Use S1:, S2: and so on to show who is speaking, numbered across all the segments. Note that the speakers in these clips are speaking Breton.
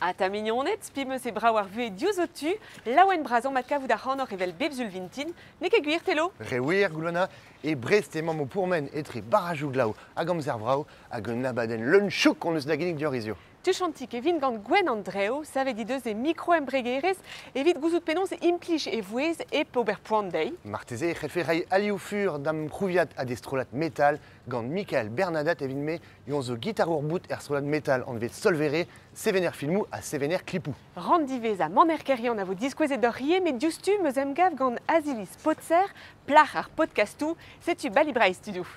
S1: Ata mignoned, spi meus e brav ar vuhez diouzh ho tu, laouen bras on mat kavout ac'hanoc'h evel bep sul vintin, n'eo ket gwir, Telo?
S2: Re wir, Goulwena, e Brest emañ o pourmen etre barrajoù glav hag amzer vrav hag un abadenn leun-chouk hon eus da ginnig deoc'h hiziv.
S1: Tuchantik e vin gant Gwenn an Drev, savet he deus e mikroembregerezh evit gouzout penaos implij e vouezh hep ober poan dezhi.
S2: Marteze e c'hellfe reiñ alioù fur da'm c'houviad ha d'e strollad metal gant Mikael Bernadat evit-me Yon zo gitarour bout er strollad metal anvet Solvere, sevener filmoù ha sevener klipoù.
S1: Rann diwezhañ Maner Keryann a vo diskouezet deoc'h ivez met diouzhtu 'm eus emgav gant Aziliz Potser, plac'h ar podkastoù. Setu Bali Breizh tudoù.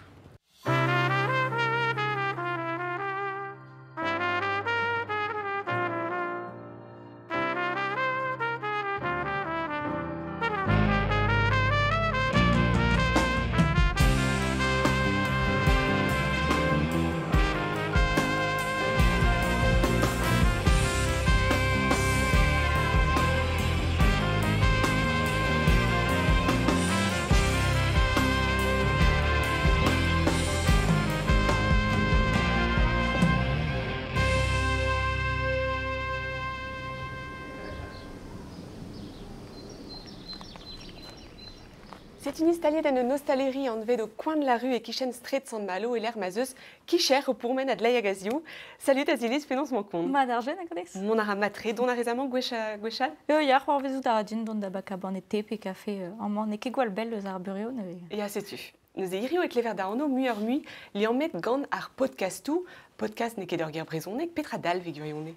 S1: Setu ni staliet en un ostaleri anvet au coin de la rue e-kichen straed Sant-Malo e-lec'h ma'z eus kicher o pourmen a dlei hag a-ziv. Salut Aziliz, penaos 'mañ kont?
S3: Mat ar jen a gredez?
S1: Mont a ra mat-tre, dont a rez amañ gwechall?
S3: Ya, c'hoarvezout a ra din dont da bakañ banne te pe kafe amañ. N'eo ket gwall bell eus ar burev neuze.
S1: Ya, setu. Neuze hiriv e klever da anv muioc'h-mui liammet gant ar podkastoù. Podkast n'eo ket ur ger brezhonek, petra dalv e gwirionez?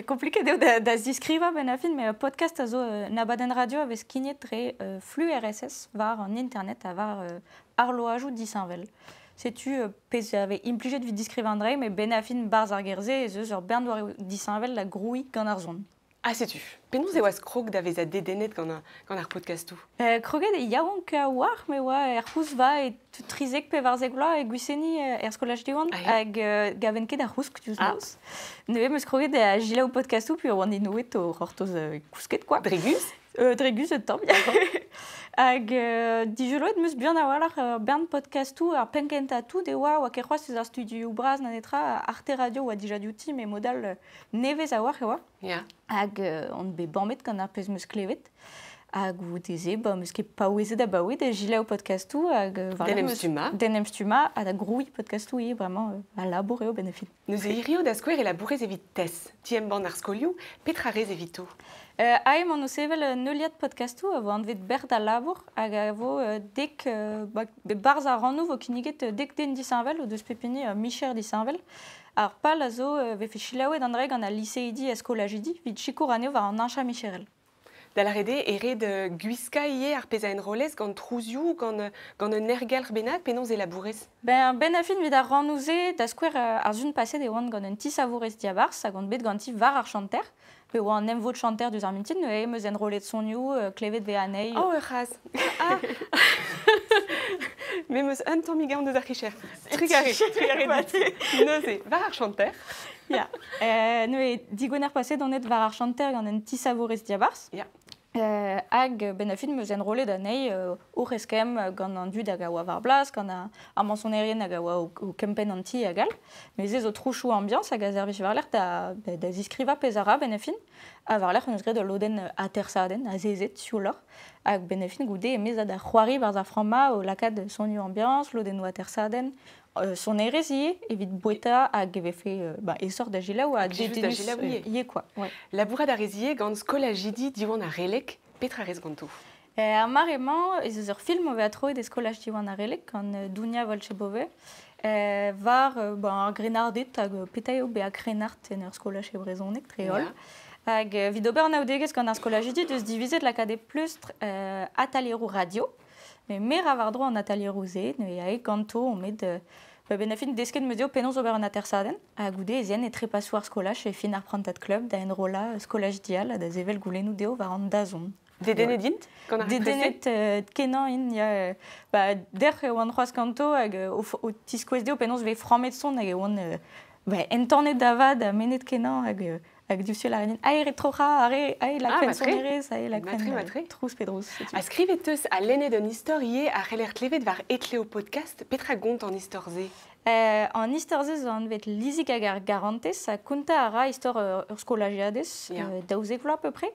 S3: Kompliket eo da ziskrivañ benn ar fin, met podcast a zo un abadenn radio a vez skignet dre flux RSS war an internet ha war arloajoù disheñvel. Setu pezh a vez implijet evit diskrivañ an dra, met benn ar fin 'barzh ar ger-se ez eus ur bern doareoù disheñvel da grouiñ gant ar son.
S1: Ah setu, penaos e oas krog da vezañ dedennet gant ar podkastoù?
S3: Kroget eo yaouank a-walc'h me oa er c'houzva e 13 14 vloaz e Gwiseni er skolaj Diwan hag gaven ket ar c'housk diouzh noz. Neuze 'm eus kroget da selaou podkastoù puis oan inouet o c'hortoz kousket quoi.
S1: Dre guzh?
S3: Dre guzh un tamm. Hag dijoloet 'm eus buan a-walc'h ur bern podkastoù ar penn-kentañ tout e oa, oa ket c'hoazh eus ar studioù bras na netra, Arte Radio oa dija diouti met mod all nevez a-walc'h e oa. Hag on bet bamet gant ar pezh 'm eus klevet. Ha goude-se, ba, 'm eus ket paouezet abaoe da selaou podkastoù hag
S1: D'en em stummañ.
S3: D'en em stummañ ha da grouiñ podkastoù ivez, bremañ al labour eo benn ar fin.
S1: Neuze hiziv da skouer e labourez evit TES, ti-embann ar skolioù. Petra rez evito?
S3: Aze emaon o sevel un heuliad podkastoù a vo anvet Bec'h d'al labour hag a vo dek ba, barzh ar rannoù vo kinniget dek den disheñvel o deus pep hini ur micher disheñvel. Ar pal a zo vefe selaouet an dra gant al liseidi ha skolajidi evit sikour anezho war an heñchañ micherel.
S1: Da lâret eo e ret gwiskañ ivez ar pezh a enrollez gant trouzioù, gant un aergelc'h bennak, penaos e labourez?
S3: Ben, benn ar fin evit ar rannoù-se, da skouer ar sun paset e oan gant un ti-savourez diabarzh hag on bet ganti war ar chanter. Pe oa an emvod chanter diouzh ar mintin, neuze em eus enrollet sonioù, klevet vez anezhi.
S1: Oh, ur c'hazh! Ah! Me 'm eus un tammig aon deus ar c'hicher. Trugarez, trugarez dit. Neuze, war ar chanter.
S3: Ya. Neuze, digwener paset on aet war ar chanter gant un ti-savourez diabarzh.
S1: Ya.
S3: Hag benn ar fin 'm eus enrollet anezhi oc'h eskemm gant an dud hag a oa war blas, gant ar mañsonerien hag a oa o kempenn an ti hag all. Neuze zo trouchoù ambiañs hag a servij war-lerc'h da ziskrivañ pezh a ra benn ar fin. Ha war-lerc'h hon eus graet ul lodenn atersadenn azezet siouloc'h. Hag benn ar fin goude emaez da c'hoari barzh ar frammañ o lakaat sonioù ambiañs, lodennoù atersadenn, sonerezh ivez evit boueta hag e vefe ba, aesoc'h da selaou ha dedennus ivez quoi.
S1: Ouais. Labourat a rez ivez gant skolajidi Diwan ar Releg. Petra rez ganto?
S3: Er mare-mañ ez eus ur film o vezañ troet e skolaj Diwan ar Releg gant Dounia Volchebove war ar grennarded hag petra eo bezañ krennard en ur skolaj e brezhoneg dre-holl. Hag evit ober anaoudegezh gant ar skolajidi deus divizet lakaat e pleustr atalieroù radio. Met me ra war-dro an atalieroù-se, ne ae ganto on bet benn ar fin desket 'm eus dezho penaos ober un atersadenn ha goude ez en e trepasoù ar skolaj e fin ar prantad klub da enrollañ skolaj dial ha da sevel goulennoù dezho war an dazont.
S1: Dedennet int gant ar
S3: Dedennet kenañ int, ya. Ba, dec'h e oan c'hoazh ganto hag o tiskouez dezho penaos e vez frammet son hag e oant ba, entanet da vat ha mennet kenañ hag hag diouzhtu e lâret din ae troc'hañ, are ae lakfen sonerezh, ae lakfen trouz pe drouz.
S1: Ha skrivet teus ha lennet un istor ivez a c'heller klevet war Etleo Podcast. Petra gont an istor-se?
S3: An istor ze zo anvet Lizik hag ar garantez, ha konta a ra istor ur skolajiadez, 12 vloaz à peu près,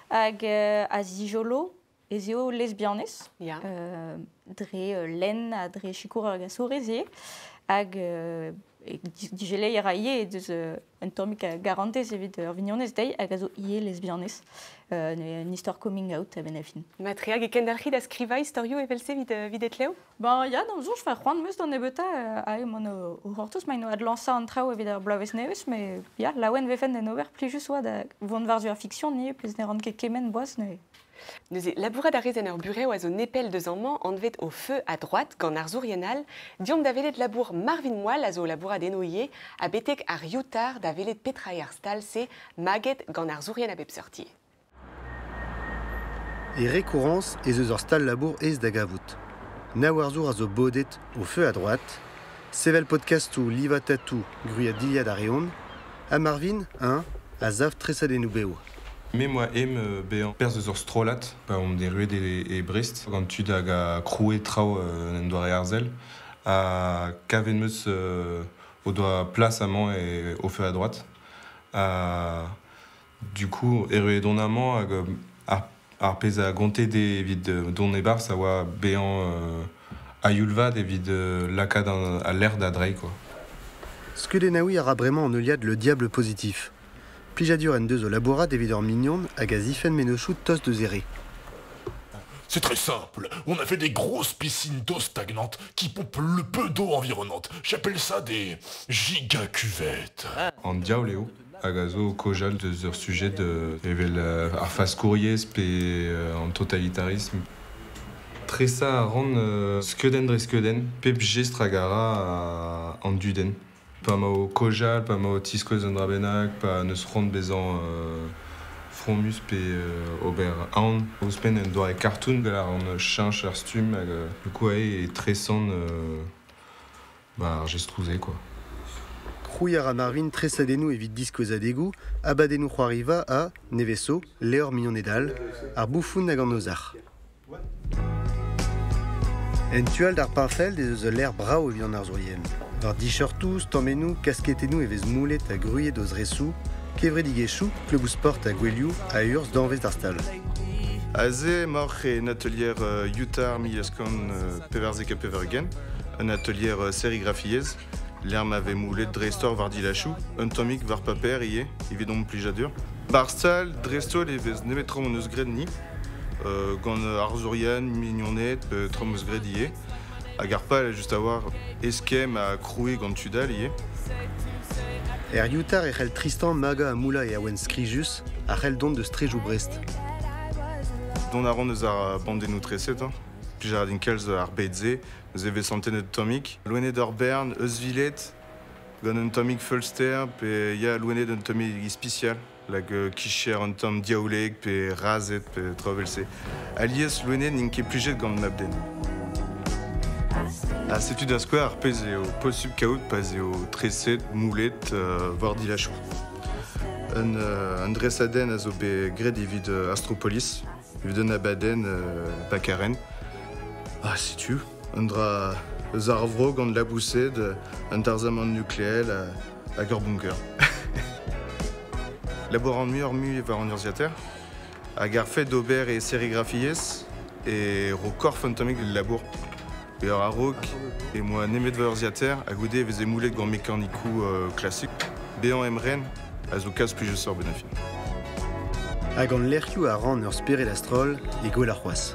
S3: hag a zijolo ez eo lesbianez, dre lenn ha dre sikour ar gasourez eo, hag digelei a ra ivez deus un tammig a garantez evit ur vignonez dezhi hag a zo ivez lesbianez. Un istor coming out a-benn ar fin.
S1: Matrea, e kendalc'hit da skrivañ istorioù evel-se evit etlev?
S3: Ben ya, d'am soñj, fa c'hoant meus d'an nebeutañ ae mont o c'hortoz, ma ino adlañsañ an traoù evit ar bloavezh nevez, met ya, laouen vefen d'en ober plijus oa da vont war-zu ar fiksion ivez, pezh ne ran ket kement boaz neuze.
S1: Neuze, labourat a rez en ur burev a zo nepell deus amañ, anvet au feu à droite, gant arzourien all, diomp da welet labour Marvin Moal a zo labourat eno ivez, ha betek ar youtar da welet petra eo ar stal-se maget gant arzourien a bep seurt ivez.
S2: E rekourañs ez eus ur stal labour aes da gavout. Nav arzour a zo bodet au feu à droite, sevel podcastoù, livañ tatou, gwriat dilhad a reont, ha Marvin, eñ, a sav tresadennoù bev.
S4: Me moa em bezañ perzh eus ur strollad, pa omp erruet e Brest, gant tud hag a kroue traoù en doare arzel, ha kavet 'm eus o doa plas amañ e au feu à droite. Ha du coup, erruet on amañ hag ar pezh a gonte dezhe evit dont e-barzh a oa bezañ a-youl vat evit lakaat al lec'h da dreiñ, quoi.
S2: Skeudennaouiñ a ra bremañ an heuliad Le Diable Positif. Plijadur en deus o labourat evit ur mignon hag a zifenn mennozhioù tost deus e re.
S5: C'est très simple, on a fait des grosses piscines d'eau stagnante qui pompent le peu d'eau environnante. J'appelle ça des gigacuvettes.
S4: An diaoul eo, hag a zo kaozeal deus ur sujed evel ar faskouriezh pe an totalitarisme. Tresañ a ran skeudenn dre skeudenn, pep jestr hag a ra an dudenn. Pa ma o kaozeal, pa ma o tiskouez un dra bennak, pa n'eus c'hoant bezañ fromus pe ober aon. Ouzhpenn un doare cartoon gant ar an cheñch ar stumm hag du coup ae e tresan ba ar jestroù-se, quoi.
S2: Krouiñ a ra Marvin tresadennoù evit diskouezadegoù, abadennoù c'hoariva ha, nevez zo, levr mignoned all, ar boufoun hag an ozhac'h. En tu all d'ar Parfeld ez eus ul lec'h brav evit an arzourien. War dicheurtoù, stammennoù, kasketennoù e vez moulet ha gwriet o zresoù, kevredigezhioù, kluboù sport ha gouelioù a urzh danvez d'ar stal.
S4: Aze emaoc'h en atelier Youtar 1984, un atelier serigrafiezh, lec'h ma vez moulet dreist-holl war dilachoù, un tammig war paper ivez, evit hon plijadur. Ba'r stal, dreist-holl e vez nemet traoù hon eus graet ni, gant arzourien, mignoned, traoù 'm eus graet ivez. Hag ar pal just a-walc'h eskemm ha krouiñ gant tud all ivez.
S2: Er Youtar e c'hell Tristan magañ ha moulañ e awen skrijus a c'hell dont deus strejoù Brest.
S4: Dont a ran eus ar bandennoù treset, hein. Plij a ra din kalz ar bed-se, neuze e vez antennet tammig. Loened ur bern, euzhviled, gant un tammig feulster, pe ya loened un tammig ispisial, lag kicher un tamm diaoulek pe razhed pe traoù evel-se. Alies loened n'int ket plijet gant mab-den. Ha setu da skouer ar pezh eo posupl kaout pa'z eo treset, moulet war dilachoù. Un dresadenn a zo bet graet evit Astropolis, evit un abadenn Bakaren. Ha setu, un dra eus ar vro gant laboused, un tarzhamant nukleel hag ur bunker. Labour an muioc'h-mui war an urzhiataer, hag ar fed d'ober e serigrafiezh e ro korf un tammig labour. Pe ur a-raok e moa nemet va urzhiataer ha goude e veze moulet gant mekanikoù klasik. Bezañ emren a zo kalz plijusoc'h benn ar fin.
S2: Hag gant lec'hioù a ran ur spered a-stroll e gwell ar c'hoazh.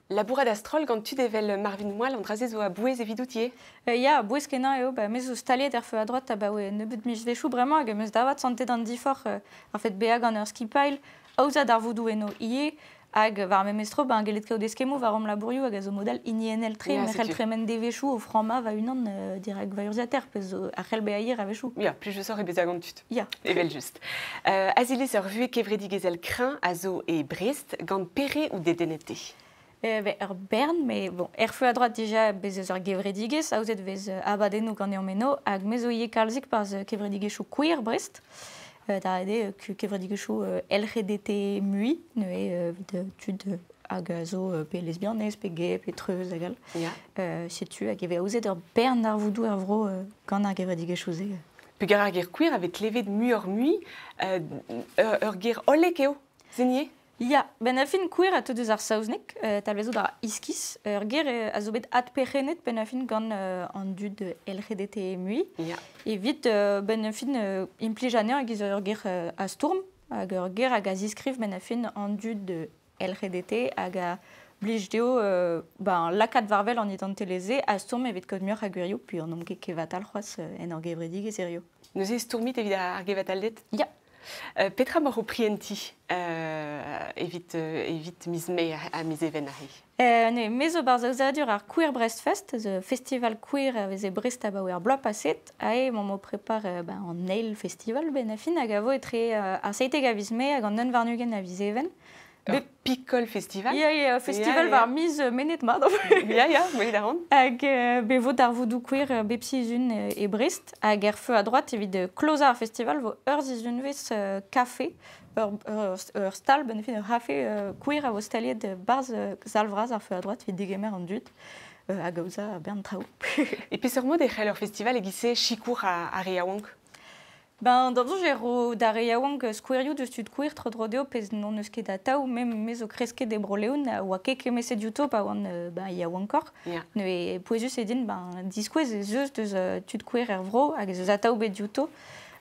S1: Labourat a-stroll gant tud evel Marvin Moal, an dra-se zo a-bouez evidout ivez?
S3: Ya, a-bouez kenañ eo, ba, me zo staliet er feu à droite abaoe nebeut mizvezhioù bremañ hag em eus davat santet an diforc'h ar fet bezañ gant ur skipailh, aozañ darvoudoù eno ivez, hag war memes tro, ben, gellet kaout eskemmoù war am labourioù hag a zo modal hiniennel-tre, me c'hell tremen devezhioù o frammañ va-unan dirak va urzhiataer, pezh zo a c'hell bezañ hir a-wechoù.
S1: Ya, plijusoc'h eo bezañ gant tud.
S3: Ya.
S1: Evel-just. Aziliz, ur vuhez kevredigezhel kreñv a zo e Brest, gant pere out dedennet-te?
S3: Ur bern, mais bon, er feu à droite dija bez eus ur gevredigezh, aozet vez abadennoù ganeomp eno, hag me zo ivez kalzik barzh kevredigezhioù queer Brest. Da eo kevredigezhioù LGBT mui, neuze evit tud hag a zo pe lesbianez, pe gay, pe treuz hag all.
S1: Ya.
S3: Setu hag e vez aozet ur bern ar voudou ar vro gant ar gevredigezhioù-se.
S1: Peogwir ar ger queer a vez klevet muioc'h-mui, ur ger hollek eo, se
S3: Ya, ben a fin queer a teu deus ar saozneg, talvezout ar iskis, ur ger a zo bet adperc'hennet ben a fin gant an dud LGBT mui.
S1: Ya.
S3: Evit ben a fin implij anezhañ hag ur ger a stourm, hag ur ger hag a ziskriv ben a fin an dud LGBT hag a blij dezho ben, lakaat war-wel an identelezh a stourm evit kaout muioc'h a gwirioù, puis an omp ket kevatal c'hoazh en ur gevredigezh hiziv.
S1: Neuze stourmit evit ar gevatalded?
S3: Ya.
S1: Petra mor o prienti evit miz Mae ha miz Even aze?
S3: Ne, me zo barzh aozadur ar Queer Brest Fest, zo festival queer a veze Brest abaoe ar bloaz paset, ae emaomp o prepar ben, an eil festival ben a fin hag a vo etre ar 17 a viz Mae hag an 29 a viz Even.
S1: Ur pikol festival?
S3: Ya, ya, festival
S1: Ya, ya.
S3: war miz menet mat.
S1: Ya, ya, gwelet a ran.
S3: Hag be vo d'ar voudou queer bep sizhun e Brest, hag er feu a droite evit klozañ ar festival vo ur sizhunvezh kafe, ur stal, ben fin ur c'hafe queer a vo staliet barzh sal vras ar feu a droite evit degemer an dud, hag aozañ a bern traoù.
S1: E peseurt mod e c'hell ur festival e-giz-se sikour ar re yaouank?
S3: Ben, d'am soñj e ro d'ar re yaouank skouerioù deus tud queer tro-dro dezho pezh n'hon eus ket atav, mem me zo kresket e Bro-Leon a oa ket kemmeset diouto pa oan ben, yaouankoc'h.
S1: Ya.
S3: Neuze pouezus eo din ben, diskouez ez eus deus tud queer er vro hag ez eus atav bet diouto.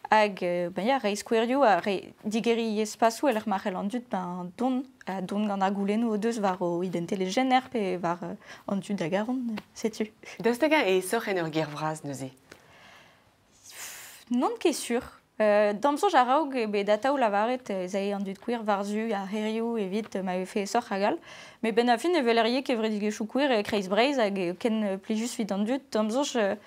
S3: Hag ben, ya, reiñ skouerioù ha reiñ digeriñ espasoù e-lec'h ma c'hell an dud ben, dont, ha dont gant ar goulennoù o deus war o identelezh jener pe war an dud a garont, setu.
S1: Daoust hag-eñ e soc'h en ur ger vras neuze?
S3: Non ket sur. D'am soñj a-raok eo bet atav lavaret ez ae an dud queer war-zu ar c'hêrioù evit ma vefe soc'h hag all. Met ben a fin e weler kevredigezhioù queer e kreiz Breizh hag eo ken plijus evit an dud. D'am soñj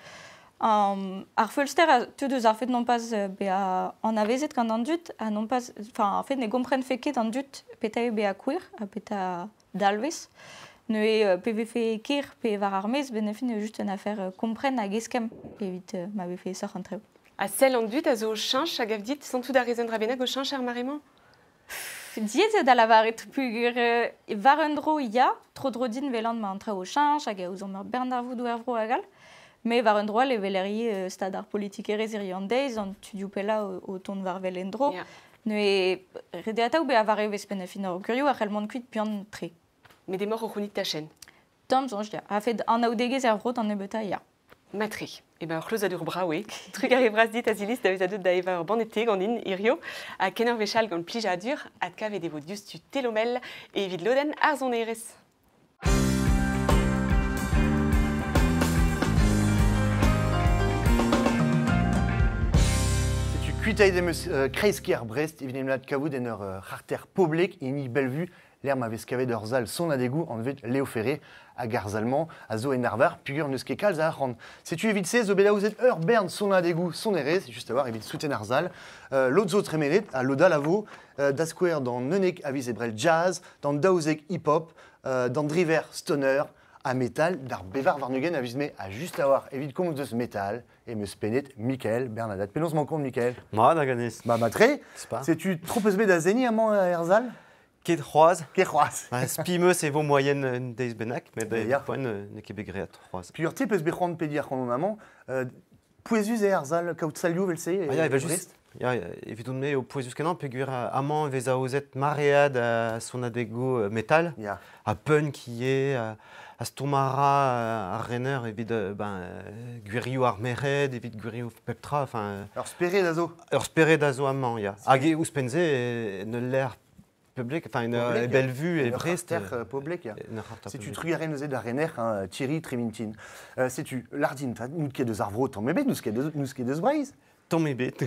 S3: ar feulster a teu deus ar fet non pas bezañ anavezet gant an dud ha non pas, enfin, en fait, ne gomprenfe ket an dud petra eo bezañ queer ha petra dalvez. Neuze pe vefe ker pe war ar maez, ben a fin eo just un affaire kompren hag eskemm evit ma vefe soc'h an traoù.
S1: Ha sell an dud a zo cheñch hag av dit santout ar rezen dra bennak o cheñch ar mare-mañ?
S3: Diaes eo da lavaret peogwir war un dro ya, tro-dro din welan ma an traoù o cheñch hag aozomp ur bern darvoudoù er vro hag all. Met war un dro all e weler ivez stad ar politikerezh hiziv an deiz, an tudioù pellañ o tont war wel en-dro.
S1: Ya.
S3: Neuze ret eo atav bezañ war evezh penn a fin ar gwirioù a c'hell mont kuit buan tre.
S1: Met emaoc'h o c'hounit tachenn?
S3: Tamm soñj, ya. A-fet anaoudegezh er vro d'an nebeutañ, ya.
S1: Matre. E ben ur c'hlozadur brav eo. Trugarez bras dit Aziliz da vezañ deuet da evañ ur banne te ganin hiziv. Ha ken ur wech all gant plijadur, adkavet e vo diouzhtu Telomel evit lodenn ar sonerezh.
S2: Setu kuitaet em eus kreiz-kêr Brest evit em lakaat kavout en ur c'harter poblek hini Bellevue, l'er ma vez kavet ur sal son adegoù anvet Léo Ferré hag ar sal-mañ a zo en arvar peogwir n'eus ket kalz a arc'hant. Setu evit se zo bet aozet ur bern son adegoù sonerezh, just a-walc'h evit souten ar sal. Lod zo tremenet ha lod all a vo da skouer d'an unnek a viz ebrel jazz, d'an daouzek hip-hop, d'an driver stoner, ha metal, d'ar bevar warn-ugent a viz mae ha just a-walc'h evit komz deus metal e meus penet Mikael Bernadat. Penaos 'mañ kont, Mikael?
S6: Mat hag anez.
S2: Ba, matre.
S6: Spa.
S2: Setu tro peus bet da seniñ amañ er sal?
S6: Ket c'hoazh.
S2: Ket c'hoazh.
S6: Ba, spi meus e vo moaien un deiz bennak, met
S2: Ya.
S6: poent n'eo ket bet graet c'hoazh.
S2: Peogwir te peus bet c'hoant pediñ ar c'hant amañ, pouezus eo ar sal, kaout salioù vel-se
S6: Ah, ya,
S2: e
S6: evel just.
S2: Brest?
S6: Ya, evidon-me eo pouezus kenañ peogwir amañ e vez aozet maread a sonadegoù metal,
S2: Ya.
S6: ha punk ivez, a stourm a ra ar rener evit ben, gwirioù ar merc'hed, evit gwirioù pep tra. Enfin,
S2: Ur spered a zo.
S6: Ur spered a zo amañ, ya. Hag e ouzhpenn-se, en ul lec'h public, enfin, une,
S2: Public,
S6: Bellevue et
S2: une
S6: Brest,
S2: artère, public, ya.
S6: une artère
S2: Setu
S6: publique.
S2: trugarez neuze da rener, hein, Thierry Tremintin. Setu lardin, ta, nous ket deus ar vro, tamm ebet, nous ket deus Breizh.
S6: Tamm ebet.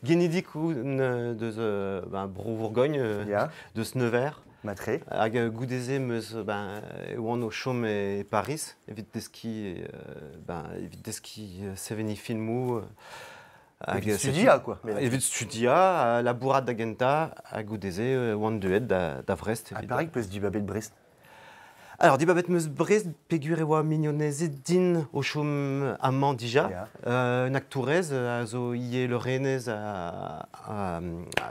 S6: Genidik oun deus ben, Bro Bourgogne,
S2: Ya.
S6: deus Nevers.
S2: Matre.
S6: Hag goudeze meus, ben, e oan o chom e Paris, evit deskiñ, ben, evit deskiñ seveniñ filmoù, hag
S2: Evit
S6: setu
S2: studia, quoi. Mais
S6: Evit studia, labourat da gentañ, hag goudeze oan deuet da Vrest,
S2: Ha
S6: evit
S2: perak peus dibabet Brest?
S6: Alors, dibabet meus Brest, peogwir e oa mignonezed din o chom amañ dija.
S2: Ya.
S6: Un aktourez a zo ivez Lorenez a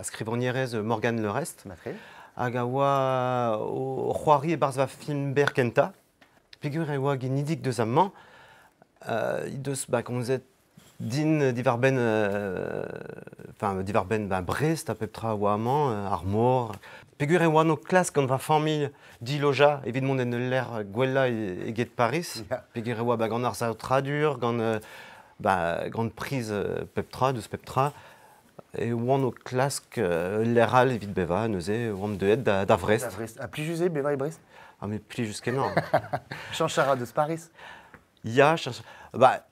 S6: skrivagnerez Morgane Le Rest.
S2: Matre.
S6: Hag a oa o c'hoari e-barzh va film berr kentañ. Peogwir e oa genidik deus amañ, he deus ba komzet din diwar-benn enfin diwar-benn ba Brest ha pep tra a oa amañ, ar mor. Peogwir e oan o klask gant va familh dilojañ evit mont en ul lec'h gwellañ eget Paris. Peogwir e oa ba gant ar saotradur, gant ba gant priz pep tra, deus pep tra. E oan o klask ul lec'h all evit bevañ, neuze e oan deuet da Vrest.
S2: Da Vrest. Ha plijus eo bevañ e Brest?
S6: Ah mais plijus kenañ.
S2: Chañch a ra deus Paris?
S6: Ya, chañch... Ba,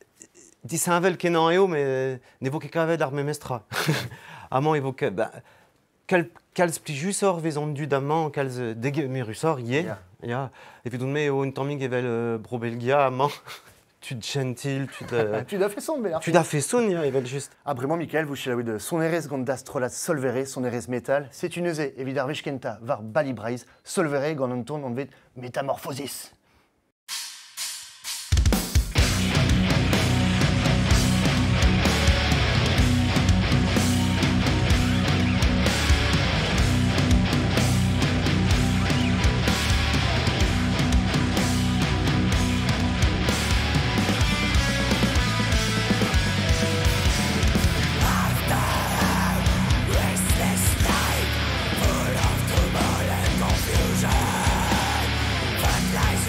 S6: disheñvel kenañ eo, met ne vo ket kavet ar memes tra. Amañ e vo ket... Ba, kalz plijusoc'h 'vez an dud amañ, kalz degemerusoc'h ivez. Ya. Evidon-me eo un tammig evel Bro-Belgia amañ. Tud gentil, tud...
S2: Tud a-feson, bet
S6: Tud a-feson, ya, evel-just.
S2: Ha bremañ, Mikael, vous selaouit sonerezh gant dastrollad Solvere, sonerezh metal. Setu neuze, evit ar wech kentañ, war Bali Breizh, Solvere gant un ton anvet Metamorphosis.
S7: Confusion, but lies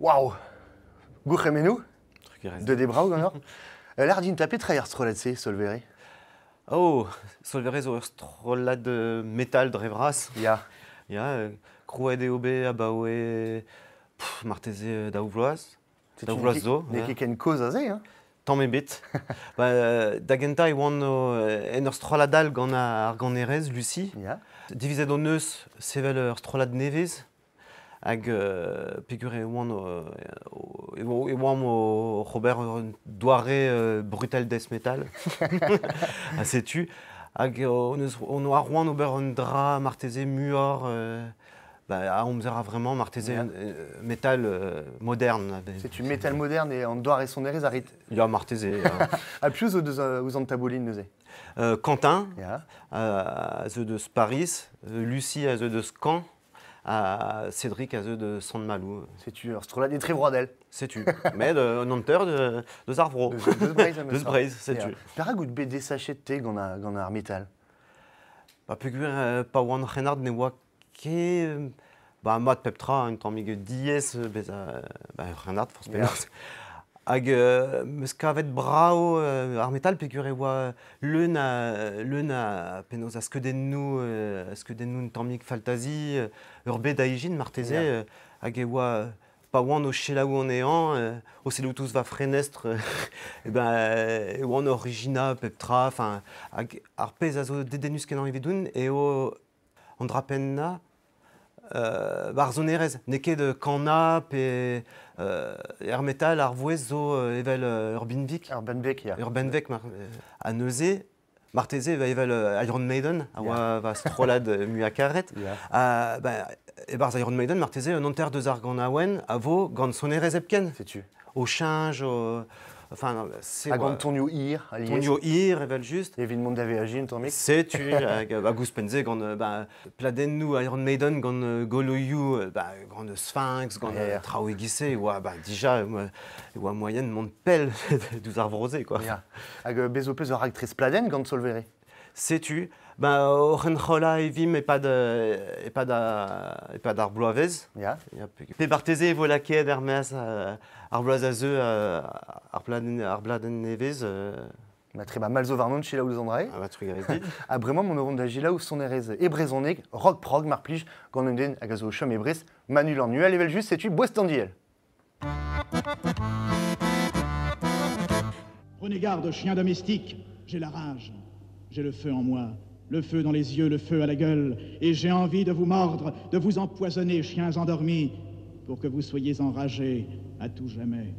S2: Waouh! Gourc'hemennoù, de debraou ganeoc'h. L'ar din tapet tra ar strollad-se, Solvere?
S6: Oh, Solvere zo ur strollad metal dre vras.
S2: Ya.
S6: Ya, krouet eo bet abaoe marteze daou vloaz. Daou vloaz zo.
S2: N'eo ket ken kozh aze, hein?
S6: Tamm ebet. Ba, da gentañ e oan en ur strollad all gant ar ganerez, Lucie.
S2: Ya.
S6: Divizet hon eus sevel ur strollad nevez. Hag peogwir e oan e oamp oc'h ober un doare brutal death metal. Ha setu. Hag on oa c'hoant ober un dra marteze muioc'h a amzer a vraiment marteze metal moderne.
S2: Setu metal moderne e an doare sonerezh a rit?
S6: Ya, marteze.
S2: Ha piv zo deus ouzh an taboulin neuze?
S6: Quentin, a zo deus Paris, Lucie a zo deus Caen, ha Cédric a zo de Sant-Malou.
S2: Setu ur strollad etrevroadel.
S6: Setu, met un hanter deus ar vro.
S2: Deus Breizh.
S6: Deus Breizh, setu.
S2: Perak out bet desachet te gant ar metal?
S6: Ba peogwir pa oan c'hrennard ne oa ket... Ba mat pep tra, un tammig diaes bezañ c'hrennard, forzh penaos. Hag meus kavet brav ar metal peogwir e oa leun a penaos a skeudennoù un tammig faltazi, ur bed a ijin marteze, hag e oa pa oan o selaou anezhañ, o sellout ouzh va frenestr, e ben e oan origina pep tra, enfin hag ar pezh a zo dedennus-kenañ evidoun eo an drapennañ ar sonerezh, n'eo ket kanañ pe er metal ar vouezh zo evel ur binvig.
S2: Ur benveg, ya.
S6: Ur benveg, ha neuze, marteze evel Iron Maiden, a oa va strollad muiañ karet. E-barzh Iron Maiden, marteze, un hanter deus ar ganaouenn a vo gant sonerezh hepken.
S2: Setu.
S6: O cheñch, o... Enfin,
S2: c'est hag an tonioù hir, alies.
S6: Tonioù hir, evel just.
S2: Evit mont da veajiñ un tammig.
S6: Setu, hag ouzhpenn-se gant pladennoù Iron Maiden, gant goloioù, gant Sphinx, gant traoù e-giz-se, e oa dija e oa moaien mont pell diouzh ar vro-se, quoi.
S2: Ya. Hag bez' ho peus ur raktres pladenn gant Solvere?
S6: Setu, oc'h enrollañ e vimp e-pad ar bloavezh.
S2: Ya.
S6: Pe marteze e vo lakaet er-maez ar bloaz a zeu ar bladenn nevez.
S2: Ma tre ba mal zo warnon selaou eus an drae.
S6: Ah ba trugarez dit.
S2: Ha bremañ mont o vont da selaou sonerezh e brezhoneg, rock prog mar plij, gant un den hag a zo o chom e Brest, Manu Lannuel evel-just, setu boest an diell.
S7: Prenez garde, chien domestique, j'ai la rage, j'ai le feu en moi, le feu dans les yeux, le feu à la gueule, et j'ai envie de vous mordre, de vous empoisonner, chiens endormis, pour que vous soyez enragés à tout jamais.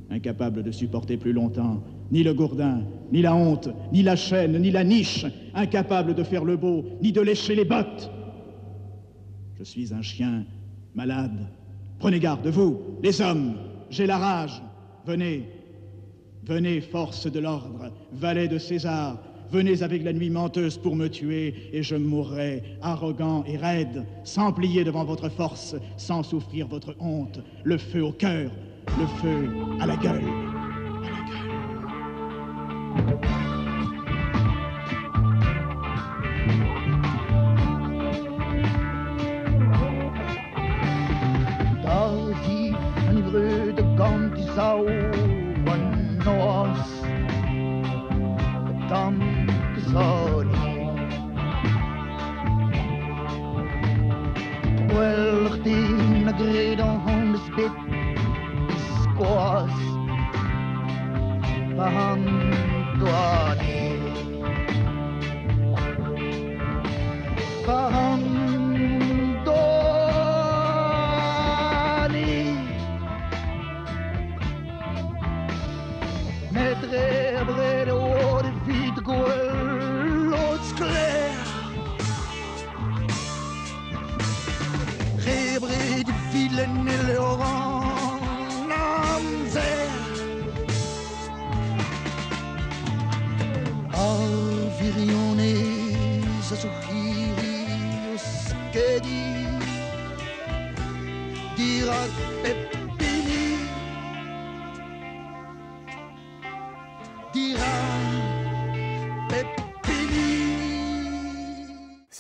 S7: Incapable de supporter plus longtemps ni le gourdin, ni la honte, ni la chaîne, ni la niche, incapable de faire le beau, ni de lécher les bottes. Je suis un chien malade. Prenez garde, vous, les hommes, j'ai la rage. Venez, venez, force de l'ordre, valet de César, venez avec la nuit menteuse pour me tuer, et je mourrai, arrogant et raide, sans plier devant votre force, sans souffrir votre honte, le feu au cœur, le feu à la gueule. À la gueule.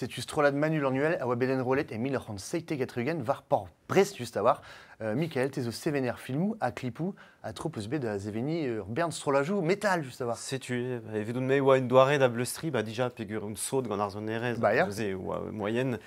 S2: Setu strollad Manu Lornuel a oa bet enrollet e 1970 war por Brest just a war. Mikael, te zo sevener filmou ha klipou a tro peus bet da seveni ur bern strollajou metal just a war.
S6: Setu, evidout me oa un doare da bleustri, ba dija pegur un sod gant ar sonerezh.
S2: Ba ya.
S6: Neuze oa moyen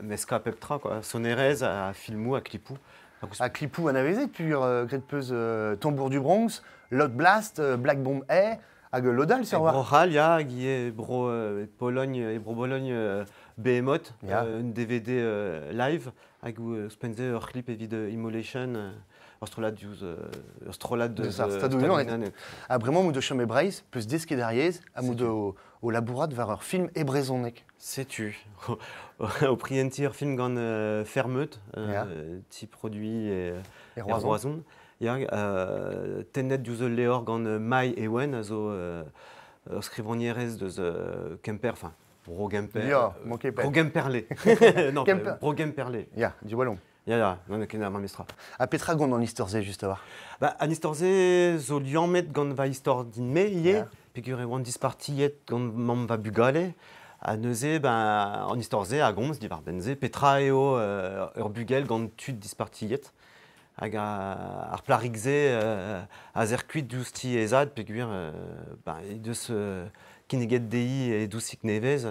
S6: meska pep tra, quoi. Sonerezh ha filmou ha klipou.
S2: Ha klipou anavezet pur graet peus Tambour du Bronx, Loud Blast, Black Bomb A, hag lodal sur war.
S6: Bro C'hall, ya, hag ivez bro Pologne, bro Bologne Behemoth, un DVD live, hag ouzhpenn-se ur c'hlip evit Immolation, ur strollad diouzh ur strollad
S2: deus ar Stadoù-Unanet. Ha bremañ mout o chom e Breizh, peus desket ar yezh, ha mout o labourat war ur film e brezhoneg.
S6: Setu, o prientiñ ur film gant Fermeut, ti produit e Roazhon. Ya, tennet diouzh ul levr gant Mai Ewen, a zo ur skrivagnerez deus Kemper, enfin, Bro Gemper.
S2: Ya, manquait pas.
S6: Bro Gemperle. Non, Bro Gemperle.
S2: Ya, du wallon.
S6: Ya, ya, non, ken ar memestra.
S2: Ha petra gant an istor-se, just a war?
S6: Ba, an istor-se zo liammet gant va istor din-me ivez, peogwir e oan dispartiet gant mamm va bugale. Ha neuze, ben, an istor-se a gomz diwar-benn-se, petra eo ur bugel gant tud dispartiet. Hag ar plarig-se a zer kuit diouzh ti he zad, peogwir ben, he deus kinniget dezhi e dousig nevez,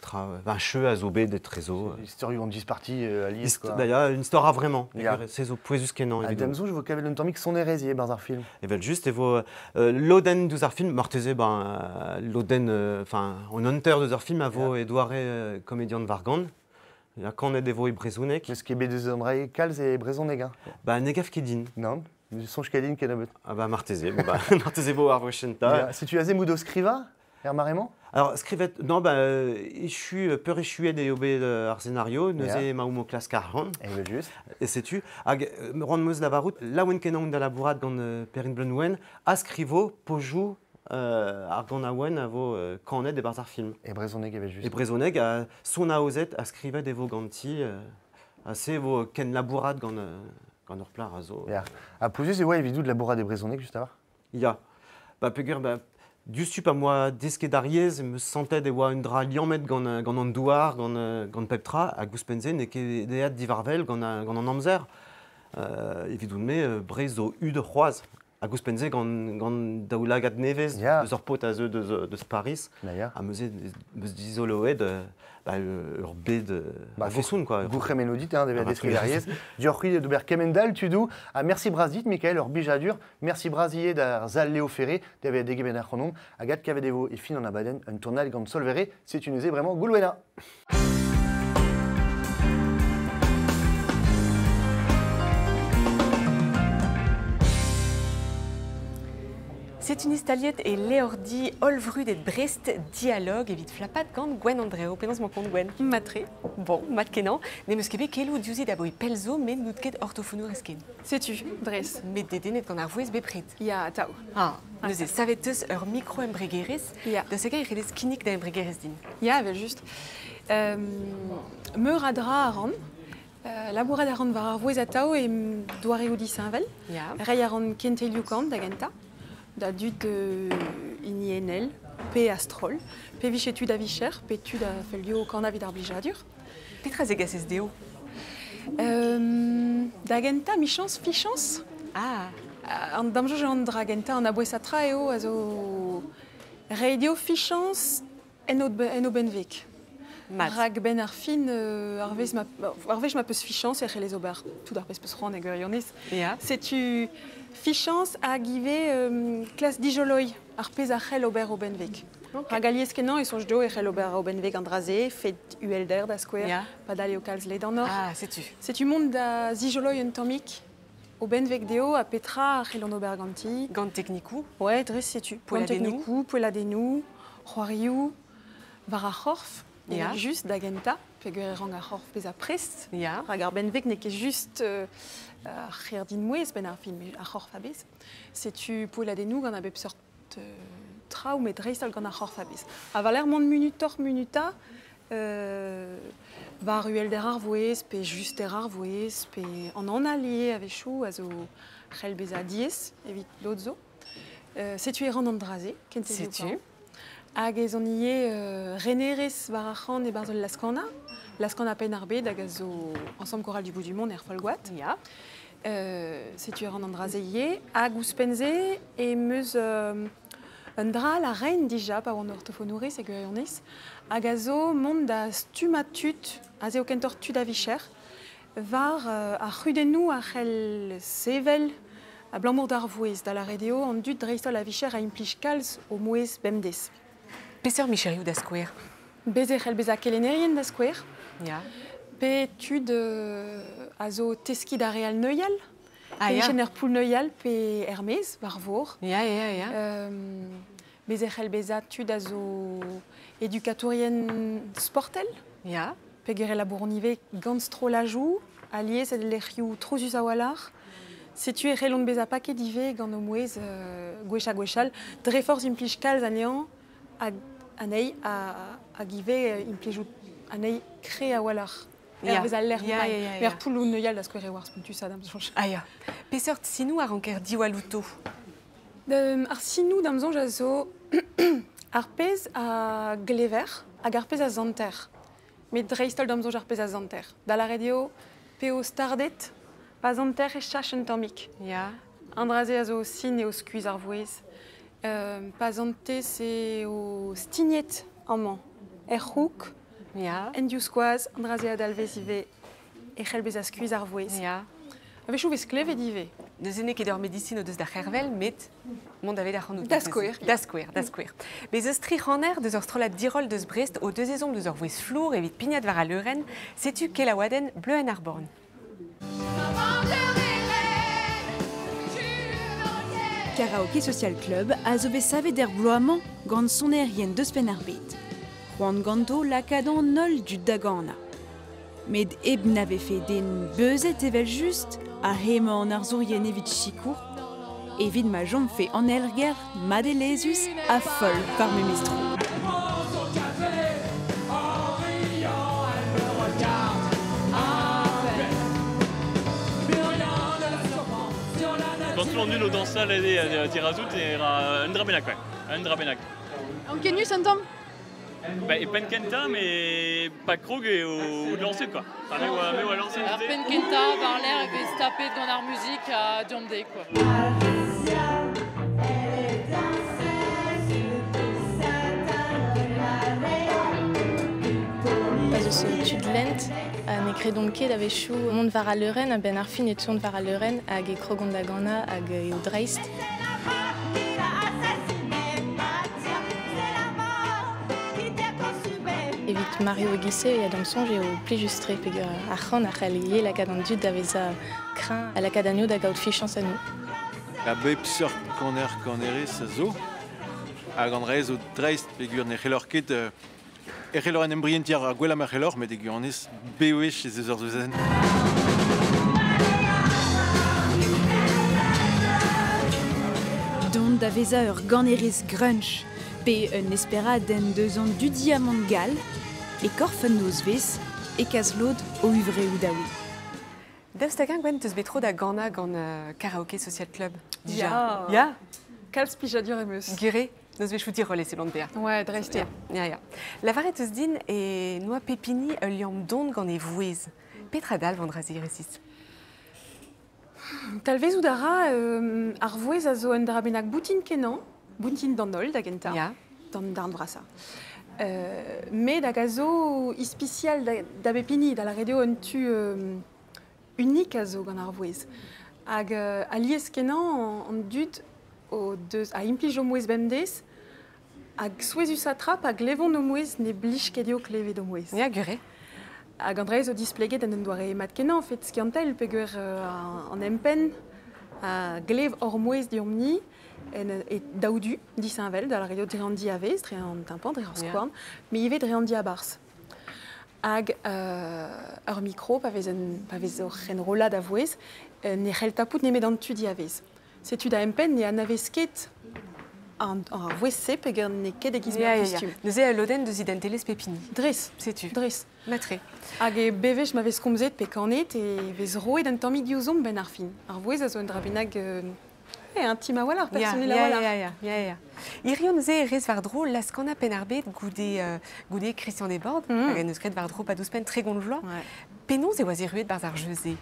S6: tra ben, cheu a zo bet etrezo.
S2: Istorioù an disparti alies, quoi.
S6: Ba ya, une histoire a vraiment. Se zo pouezus kenañ.
S2: Ha da'm soñj e vo kavet un tammig sonerezh ivez barzh ar film.
S6: Evel just e vo lodenn diouzh ar film, marteze ben lodenn, enfin, an hanter deus ar film a vo e doare komedian Vargan. Ya kanet e vo e brezhoneg.
S2: N'eus ket bet eus an dra kalz e brezhoneg, hein?
S6: Ba ne gav ket din.
S2: Non, ne soñj ket din kennebeut.
S6: Ah ba marteze, bon ba marteze vo ar wechenta.
S2: Setu aze mout o skrivañ er mare-mañ?
S6: Alors, skrivet, non, ba, echu, peurechuet eo bet ar scenario, neuze emaomp o klask arc'hant.
S2: Evel just.
S6: E setu, hag ran meus lavarout, laouen kenañ da labourat gant Perrine Bleunwen, a skrivo pojou ar gant aouen a vo kanet e-barzh ar film.
S2: E brezhoneg evel just.
S6: E brezhoneg, a son aozet a skrivet e vo ganti, a se vo ken labourat gant ur plac'h a zo.
S2: Ya. Ha pouezus e oa evidout labourat e brezhoneg just a war?
S6: Ya. Ba peogwir, ba, diouzhtu pa moa desket ar yezh, em eus santet e oa un dra liammet gant an douar, gant pep tra, hag ouzhpenn-se n'eo ket aet divarvel gant an amzer. Evidout-me, Breizh zo hud c'hoazh. Hag ouzhpenn-se gant daoulagad nevez, eus ur paotr a zeu deus Paris, ha meus dizoloet ur bed a-feson, quoi.
S2: Gourc'hemennoù dit, hein, da desket ar yezh. Dioc'h c'hwi d'ober kemend-all, tudoù. Ha merci bras dit, Mikael, ur blijadur. Merci bras ivez d'ar sal Léo Ferré, da vezañ degemet ar c'honomp. Hag adkavet e vo e fin an abadenn un tournal gant Solvere. Setu neuze bremañ Goulwena.
S1: Setu nistaliet e leordi Olvrud et Brest dialogue evit flapat gant Gwen Andreo. Penaos m'en kont Gwen?
S8: Matre.
S1: Bon, mat kenañ. Ne meus ket bet keloù diouzhit aboe pellzo, met n'out ket orthofonour esken.
S8: Setu, dres.
S1: Met dedennet gant ar vouezh bepred.
S8: Ya, atav.
S1: Ah, neuze, savet teus ur mikro-embregerezh.
S8: Ya.
S1: Da segañ e c'hellez kinnig da embregerezh din.
S8: Ya, evel just. Meur a dra a ran. Labourat a ran war ar vouezh atav e doareoù disheñvel.
S1: Ya.
S8: Reiñ a ran kentelioù kan da gentañ. Da dud hiniennel, pe a-stroll, pe vije tud a vicher, pe tud a fellio kan evit ar blijadur.
S1: Petra zegasez dezho?
S8: Da gentañ, michañs, fichañs.
S1: Ah.
S8: An damsoñj an dra gentañ, an abouez tra eo a zo reiñ dezho fichañs en o benveg.
S1: Mat.
S8: Rak ben ar fin, ar wech ma peus fichañs e c'hellez ober tout ar pezh peus c'hoant e gwirionez.
S1: Ya.
S8: Setu fichañs hag ivez klas dijoloi ar pezh a c'hell ober o benveg.
S1: Okay.
S8: Rak alies kenañ e soñj dezho e c'hell ober o benveg an dra-se, fet uhelder da skouer, padal eo kalz ledanoc'h.
S1: Ah, setu.
S8: Setu mont da zijoloi un tammig o benveg dezho ha petra a c'hellont ober ganti.
S1: Gant teknikoù?
S8: Ouais, dres setu. Gant teknikoù, poelladennoù, c'hoarioù, war ar c'horf.
S1: Ya.
S8: Just da gentañ, peogwir e rank ar c'horf bezañ prest.
S1: Ya.
S8: Rak ar benveg n'eo ket just ar c'herdin mouezh benn ar film, ar c'horf a-bezh. Setu poelladennoù gant a bep seurt traoù, met dreist-holl gant ar c'horf a-bezh. Ha war lerc'h mont munutoc'h munutañ, war uhelder ar vouezh, pe juster ar vouezh, pe an anal ivez a-wechoù a zo c'hell bezañ diaes evit lod zo. Setu e ran an dra-se, kentelioù.
S1: Setu.
S8: Hag ez on ivez renerez war ar c'han e-barzh ul laz-kanañ. Laz-kanañ Penn-ar-Bed hag a zo Ensemble Choral du Bout du Monde er Folgoad.
S1: Ya.
S8: Setu ur an dra-se ivez. Hag ouzhpenn-se em eus un dra la rein dija pa oan ortofonourez e gwirionez hag a zo mont da stummañ tud, aze eo kentoc'h tud a vicher, war ar c'hudennoù a c'hell sevel abalamour d'ar vouezh, da lâret eo an dud dreist-holl a vicher a implij kalz o mouezh bemdez.
S1: Peseurt micherioù da skouer?
S8: Bez e c'hell bezañ kelennerien da skouer.
S1: Ya.
S8: Pe tud a zo teskiñ da re all neuial.
S1: Ah, ya.
S8: Pe er poull neuial pe er-maez, war vor.
S1: Ya, ya, ya.
S8: Bez e c'hell bezañ tud a zo edukatourien sportel.
S1: Ya.
S8: Peogwir e labouront ivez gant strollajoù, alies el lec'hioù trouzus a-walc'h. Setu e c'hellont bezañ paket ivez gant o mouezh gwech ha gwechall. Dre forzh implij kalz anezhañ hag anezhi hag ivez implijout anezhi kre a-walc'h. Hervez al lec'h
S1: Ya,
S8: emaint.
S1: ya, ya,
S8: Met ar
S1: ya.
S8: poulloù neuial da skouer eo ar spontusañ da'm soñj.
S1: Ah ya. Peseurt sinoù a ranker diwall outo?
S8: Ar sinoù da'm soñj a zo ar pezh a glever hag ar pezh a zanter. Met dreist-holl da'm soñj ar pezh a zanter. Da lâret eo p'eo stardet, pa zanter e chach un tammig.
S1: Ya.
S8: An dra-se a zo sin eo skuizh ar vouezh. Pa zantez eo stignet amañ er c'houg,
S1: Ya.
S8: en divskoaz, an dra-se a dalvez ivez e c'hell bezañ skuizh ar vouezh.
S1: Ya.
S8: A-wechoù vez klevet ivez.
S1: Neuze n'eo ket ur medisin o deus da c'hervel, met mont da vet ar c'hanoù.
S8: Da skouer.
S1: Da skouer, da skouer. Bez eus tri c'haner deus ur strollad diroll deus Brest o deus ezhomm deus ur vouezh flour evit pignat war al leurenn, setu kelaouadenn Bleuenn ar Born.
S9: Karaoke Social Club a zo bet savet er bloaz-mañ gant sonerien deus Penn-ar-Bed. C'hoant ganto lakaat an holl dud da ganañ. Met hep na vefe den beuzet evel just ha hemañ an arzourien evit sikour, evit ma chomfe an aergelc'h madelezhus ha foll war memes tro.
S10: Quand on nul au dansal et tirazout et un drabenak, ouais. Un drabenak.
S11: Ankenius un tamm?
S10: Ba, e penn kentañ, mais pas krog eo lancer quoi. Enfin, me oa lancer.
S11: Ar penn kentañ war l'air e vez tapet gant ar muzik ha deomp dezhi quoi.
S12: Pa eus tud lent, ne kredont ket a-wechoù mont war al leurenn, a-benn ar fin e teuont war al leurenn hag e krogont da ganañ hag eo dreist. Evit Mario Guisset e da'm soñj eo plijus-tre peogwir ar c'han a c'hell ivez lakaat an dud da vezañ kreñv ha lakaat anezho da gaout fichañs enno.
S13: A bep seurt kaner kanerez a zo hag an dra zo dreist peogwir ne c'hellor ket e c'hellor en embrientier ar gwellañ ma c'hellor, met e gwirionez bewech ez eus ur zeuzenn.
S9: Dont da vezañ ur ganerez grunge pe un esperadenn deus an dudiamant gall e korf an nozvezh e kas lod o uvreoù daoui.
S1: Daoust hag-eñ Gwenn teus bet tro da ganañ gant Karaoke Social Club dija?
S8: Ya.
S1: Ya.
S8: Kalz plijadur em eus.
S1: Gure, nozvezhioù diroll e seblant bezañ.
S8: Ouais, dreist eo.
S1: Ya, ya. Lavaret eus din e noa pep hini ul liamm don gant e vouezh. Petra dalv an dra-se resis?
S8: Talvezout a ra ar vouezh a zo un dra bennak boutin kenañ, boutin d'an holl da gentañ,
S1: Ya.
S8: d'an darn vrasañ. Met hag a zo ispisial da bep hini, da lâret eo un tu unik a zo gant ar vouezh. Hag alies kenañ an dud o deus a implij o mouezh bemdez, hag souezhus a tra pa glevont o mouezh ne blij ket eo klevet o mouezh.
S1: Ya, gure.
S8: Hag an dra zo displeget en un doare mat kenañ, en fait, skiantel, peogwir an empenn a glev hor mouezh deomp-ni en e daou du disheñvel, da lâret eo dre an diavez, dre an tympan, dre ar skouarn, met ivez dre an diabarzh. Hag ur mikro, pa vez oc'h enrollañ da vouezh, ne c'hell tapout nemet an tu diavez. Setu da empenn ne anavez ket ar vouezh-se peogwir n'eo ket e-giz
S1: Ya,
S8: ma
S1: ya, ya.
S8: kustum.
S1: Neuze al lodenn deus identelezh pep hini.
S8: Dres.
S1: Setu.
S8: Dres.
S1: Matre.
S8: Hag e bewech ma vez komzet pe kanet e vez roet un tammig diouzhomp benn ar fin. Ar vouezh a zo un dra bennak E, un tim a-walc'h, personel a-walc'h.
S1: Ya. Hirio neuze e rez war-dro Laskana Penn-ar-Bed goude Christian Desbordes, hag en deus graet war-dro pad ouzhpenn 30 vloaz. Penaos e oas erruet barzh ar jeu-se?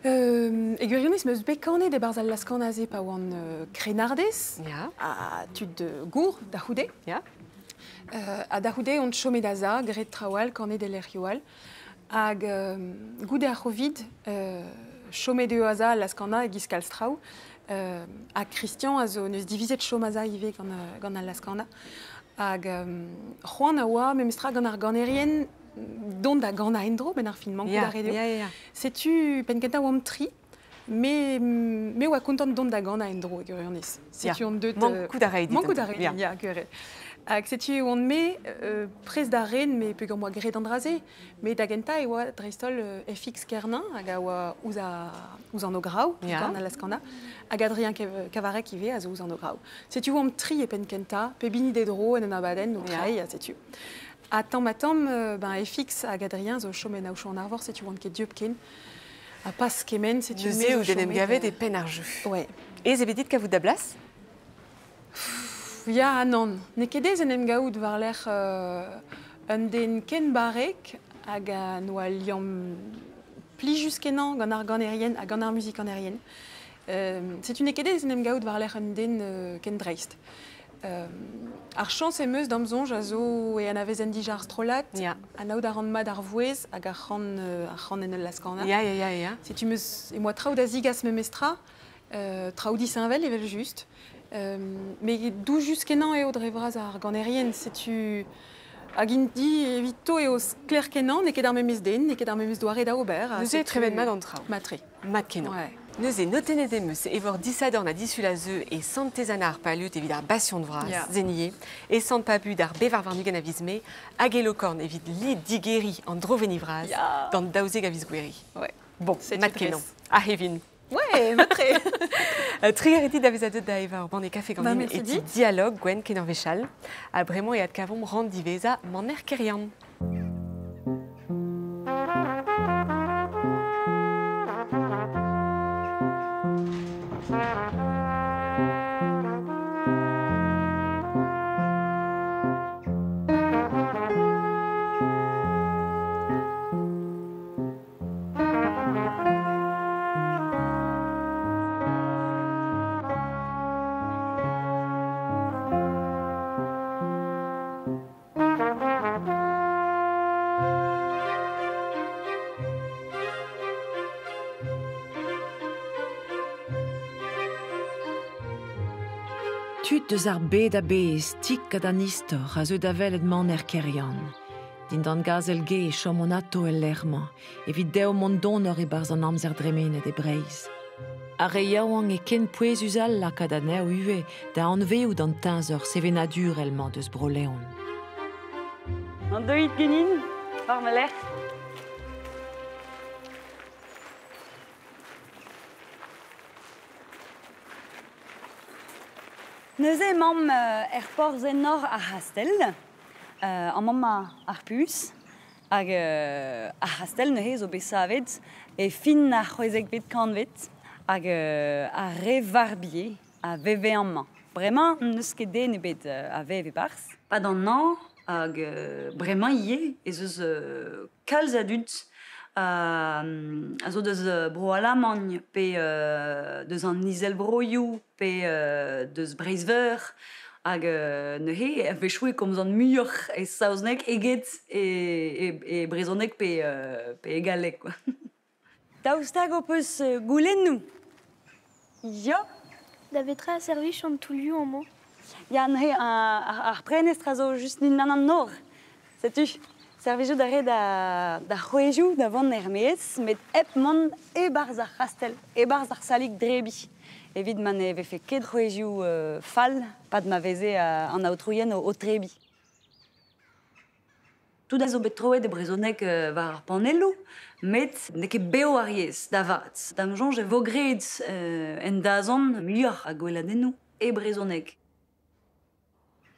S8: E gwirionez, 'm eus bet kanet e-barzh al Laskana-se pa oan krennardez, ha tud gour da c'houde. Ha da c'houde on chomet a-za, graet traoù all, kanet e lec'hioù all. Hag goude ar C'hovid, chomet eo a-za al Laskana e-giz kalz traoù. Ha Christian a zo neus divizet chom a-za ivez gant al Laskana. Hag c'hoant a oa memestra gant ar ganerien dont da ganañ en-dro benn ar fin, mankout a ret eo. Setu penn-kentañ oamp tri, me oa kontant dont da ganañ en-dro e gwirionez. Setu on deut...
S1: Mankout a rae dit.
S8: Mankout a rae din, ya, gwir eo. Hag setu on-me prest da ren, me peogwir 'moa graet an dra-se. Met da gentañ e oa dreist-holl FX Kernin, hag a oa ouzh an ograou, gant al Laskana, hag Adrien Kavarec ivez a zo ouzh an ograou. Setu oamp tri e penn kentañ, pep hini d'e dro en un abadenn o treiñ, ha setu. Ha tamm-ha-tamm, ben, FX hag Adrien zo chom en Aochou an Arvor, setu oant ket dieub ken. Ha pas kement, setu
S1: me zo chomet... en em gavet e penn ar jeu.
S8: Ouais.
S1: Ez eo bet dit kavout da blas?
S8: Ya ha nann. N'eo ket aes en em gaout war-lerc'h un den ken barrek hag a n'oa liamm plijus-kenañ gant ar ganerien ha gant ar muzikanerien. Setu n'eo ket aes en em gaout war-lerc'h un den ken dreist. Ar chañs em eus d'am soñj a zo e anavezen dija ar strollad, anaout a ran mat ar vouezh hag ar c'han en ul laz-kanañ.
S1: Ya.
S8: Setu 'm eus e moa traoù da zigas memestra, traoù disheñvel evel-just. Met doujus-kenañ eo dre vras ar ganerien, setu hag int-i evito eo sklaer-kenañ, n'eo ket ar memes den, n'eo ket ar memes doare da ober.
S1: Neuze e tremen mat an traoù.
S8: Mat-tre.
S1: Mat-kenañ. Neuze, notennet em eus e vor disadorn ha disul a zeu e Santez-Anna ar Palud evit ar Basion vras, Zenier, e Sant-Pabu d'ar bevar warn-ugent a viz Mae, hag e Lokorn evit lid digeriñ an droveni vras d'an 12 a viz Gouere. Bon, mat-kenañ. Ha hevin.
S8: Ouais, matre.
S1: Trugarez dit da vezañ deuet da evañ ur banne kafe ganin e ti Dialog Gwenn Kenorvechal. Ha bremañ e adkavomp rann diwezhañ Maner Keryann.
S14: Tud deus ar bed a-bezh, tik gant an istor, a zeu da welet maner Keryann. Dindan gazel-ge e chomont atao el lec'h-mañ, evit dezho mont donoc'h e-barzh an amzer dremenet e Breizh. Ar re yaouank eo ken pouezus all lakaat anezho ivez da anvezout an teñzor sevenadurel-mañ deus Bro-Leon.
S15: An deuit ganin, war ma lerc'h. Neuze emaomp er porzh-enor ar c'hastell. Amañ emañ ar puñs hag ar c'hastell neuze zo bet savet e fin ar c'hwezekvet kantved hag ar re Varbier a veve amañ. Bremañ n'eus ket den ebet a vev e-barzh. Pad an hañv hag bremañ ivez ez eus kalz a dud a zo deus Bro-Alamagn pe deus an Izelvroioù pe deus Breizh-Veur hag neuze a-wechoù e komzan muioc'h e saozneg eget e brezhoneg pe e galleg quoi. Daoust hag ho peus goulennoù? Ya.
S16: Da betra a servij an toulioù amañ?
S15: Ya, neuze ar prenestr a zo just dindan an nor. Setu, servijout a rae da c'hwezhioù da vont er-maez, met hep mont e-barzh ar c'hastell, e-barzh ar salig drebiñ, evit ma ne vefe ket c'hwezhioù fall pad ma veze an aotrouien o trebiñ. Tout a zo bet troet e brezhoneg war ar panelloù, met n'eo ket bev ar yezh, da vat. Da'm soñj e vo graet en dazont muioc'h a gweladennoù e brezhoneg.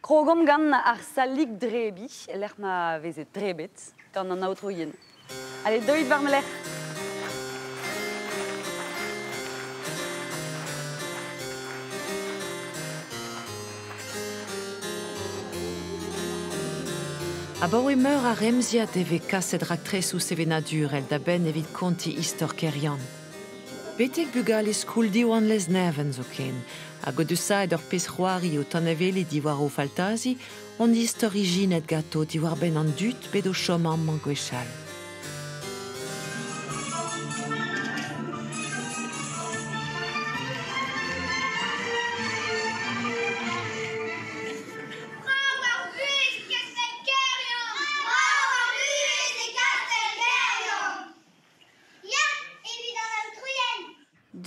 S15: Krogomp gant ar salig drebiñ, e-lec'h ma veze drebet gant an aotrouien. Allez, deuit war ma lerc'h.
S14: Abaoe meur a remziad e vez kaset raktresoù sevenadurel da benn evit kontiñ istor Keryann. Betek bugale skol Diwan Lesneven zoken, hag o deus saet ur pezh c'hoari o taneveliñ diwar o faltazi, hon istor ijinet ganto diwar-benn an dud bet o chom amañ gwechall.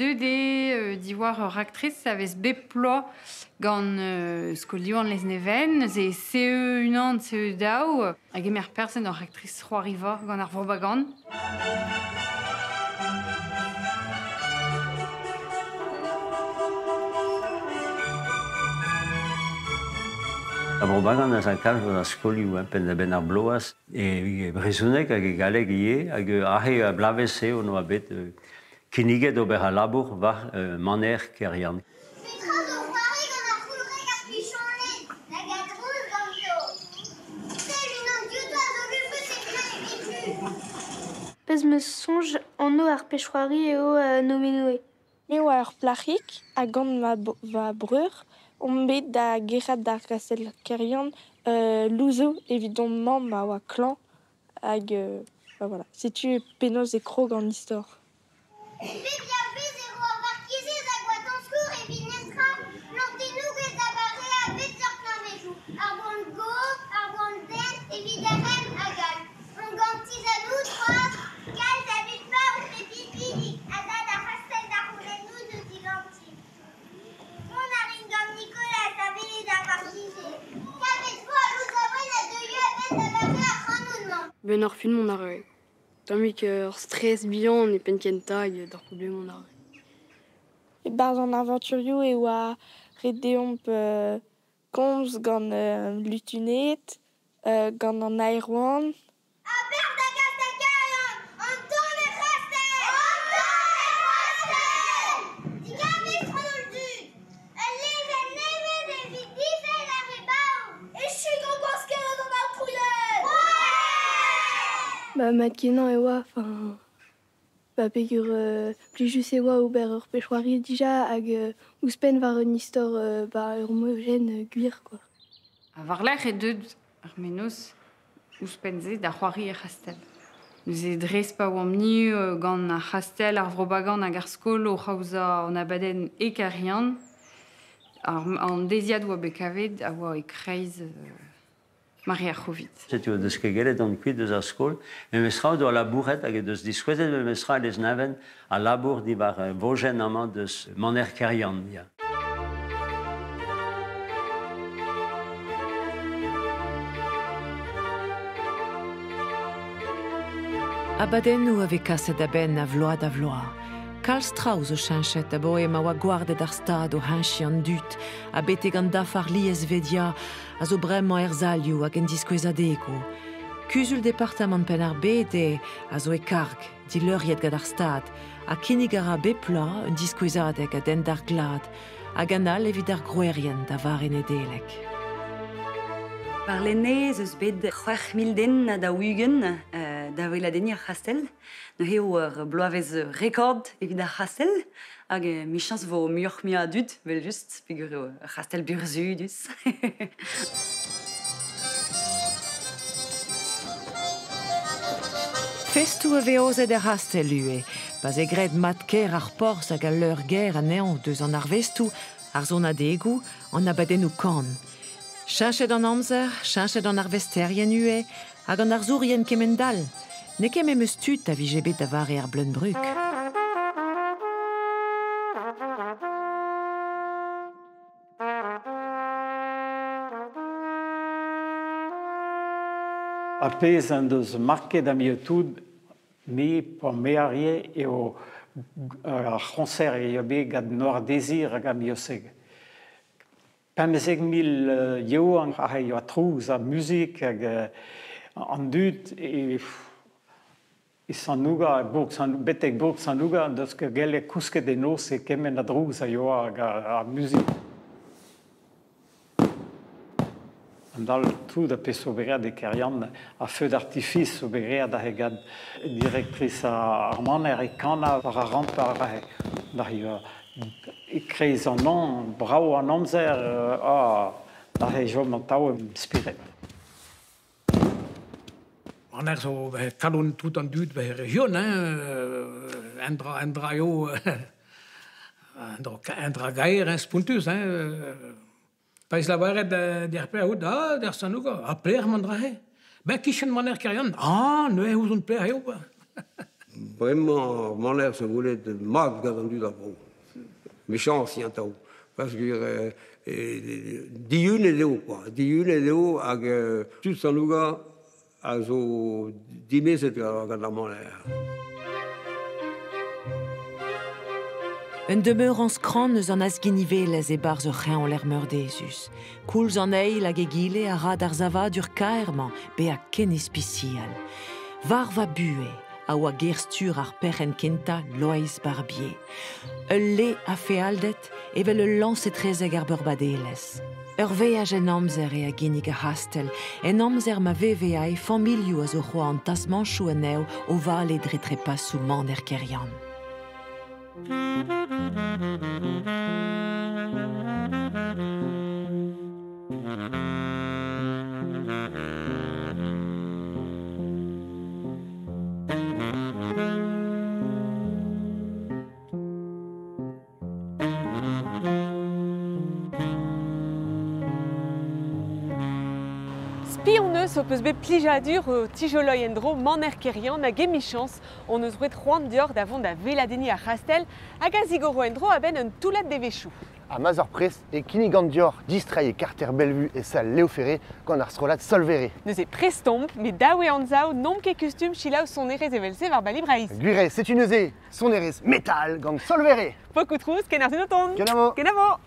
S17: Deuet eo diwar ur raktres a vez bep bloaz gant skol Diwan Lesneven, neuze CE unan, CE daou, a gemer perzh en ur raktres c'hoariva gant ar Vro-Bagan.
S18: Ar Vro-Bagan a za kalz gant ar skolioù, hein, penn-da-benn ar bloaz, e brezhoneg hag e galleg ivez, hag aze a bloavezh eo on oa bet kinniget ober al labour war maner Keryann.
S16: Petra zo c'hoari gant ar c'houlreg ar pichoned hag a drouz ganto. Sell unan diouto a zo lufrus e kreñv
S19: Pezh 'm eus soñj anv ar pezh-c'hoari eo Nomenoe.
S20: Me oa ur plac'hig ha gant ma breur omp bet da gerc'hat d'ar kastell Keryann louzoù evit hon mamm a oa klañv hag voilà. Setu penaos e krog an istor.
S16: Bep bloavezh e ro ar varkizez a Goatanskour evit netra plantennoù da bareañ bep seurt kleñvedoù, ar boan gozh, ar boan dent, evit ar remm hag all. Hon gant tizanoù c'hoazh, kalz a dud paour pe pinvidik a za d'ar c'hastell da c'houlenn louzoù diganti. Mont a rin gant Nicolas da welet ar varkizez. Kavet vo al louzaouenn a deuio a-benn da bareañ ar c'hanoù-mañ.
S21: Ben ar film on a rae. Tammig ur stress bihan e penn-kentañ hag d'ar problem on a rae.
S20: E-barzh an avanturioù e oa ret deomp komz gant lutuned, gant an aerouant.
S16: A-berzh da Gastell Keryann, an tan er c'hastell! An tan er c'hastell! Digarez an holl dud! Ul lezenn nevez evit difenn ar re baour! Echu gant gwaskerezh an aotrounez!
S19: Ba mat-kenañ e oa, enfin ba peger plijus e oa ober ur pezh-c'hoari dija hag ouzhpenn war un istor ba ur mojenn gwir quoi.
S17: Ha war-lerc'h eo deuet ar mennozh ouzhpenn-se da c'hoari er c'hastell. Neuze dres pa oamp-ni gant ar c'hastell, ar Vro-Bagan hag ar skol o c'haozañ an abadenn e Keryann, an deiziad oa bet kavet a oa e-kreiz mare ar C'hovid.
S18: Setu o deus ket gellet dont kuit eus ar skol, memes tra o doa labouret hag o deus diskouezet memes tra e Lesneven al labour diwar vojenn amañ deus maner Keryann. Ya.
S14: Abadennoù a vez kaset da benn a vloaz da vloaz. Kalz traoù zo cheñchet abaoe ma oa gwarded ar Stad o heñchiñ an dud ha betek an dafar liesvedia a zo bremañ er salioù hag en diskouezadegoù. Kuzul departamant Penn-ar-Bed eo a zo e karg, dileuriet gant ar Stad, ha kinnig a ra bep bloaz un diskouezadeg a denn d'ar glad hag an all evit ar grouerien da vare Nedeleg.
S15: Warlene ez eus bet 6.000 den ha 40 da weladenniñ ar c'hastell. Neuze eo ur bloavezh rekord evit ar c'hastell hag michañs vo muioc'h-mui a dud, evel-just, peogwir eo ur c'hastell burzhudus.
S14: Festoù a vez aozet er c'hastell ivez, pa'z eo graet mat-kaer ar porzh hag al leur-gêr anezhañ deus an arvestoù, ar sonadegoù, an abadennoù kan. Cheñchet an amzer, cheñchet an arvesterien ivez, hag an arzourien kemend-all. N'eo ket memes tud a vije bet da vare ar Bleun-Brug.
S22: Ar pezh en deus market am-ioù-tout me pa me arrie eo ar c'hoñser eo bet gant Noir Désir hag Amioseg. 15 000 yaouank a yoa trouz ha muzik hag an dud e Sant-Nouga, betek bourg Sant-Nouga, deus ket gellet kousket en noz e kement a drouz a yoa hag ar muzik. An dal tout a pez obereat e Keryann a feu d'artifice obereat a gant directrice ar maner e kana war ar ramp ar da e kreiz an an, brao an amzer, da he jom an tao spiret.
S4: An er zo kalon tout an dud be region, hein, en dra eo, en dra gaer, hein, spontus, hein. Pais lavaret d'er per out, ah, d'er sanouga, a pler man dra he. Ben kichen man er Keryann, ah, neuze ouzon pler eo.
S5: Bremañ maner zo goulet mat gant an dud ar vro. Mechañs an tao. Parce que diunet eo, quoi. Diunet eo hag tud sanouga a zo dimezet gant ar maner.
S14: Un demeurans kran eus an asginivelez e barz ur c'heñv l'er meurdezus. Koulz an eil hag egile a ra d'ar zavadur kaer-mañ be a ken ispisial. War va bue a oa gerstur ar perc'henn kentañ Loeiz Barbier. Ul le a fealdet evel ul lañs etrezek ar beurbadelez. Ur veaj en amzer e a ginnig ar c'hastell, en amzer ma veve a e familhoù a zo c'hoa an tasmanchoù anezho o vale dre trepasoù maner Keryann.
S1: Spi on eus o peus bet plijadur o tijoloi en-dro maner Keryann hag emichañs on eus roet c'hoant dior da vont da veladeni ar c'hastell hag a zigoro en-dro a-benn un toullad devezhioù.
S2: A ma'z ur pres e kinnig an dior distreiñ e karter Bellevue e sal Léo Ferré gant ar strollad Solvere.
S1: Neuze prestomp, met daou eo anzav n'omp ket kustum selaou sonerezh evel-se war bali Breizh.
S2: Gwir eo, setu neuze sonerezh metal gant Solvere.
S1: Pokoù trouz, ken ar sin o tont.
S2: Kenavo.
S1: Kenavo.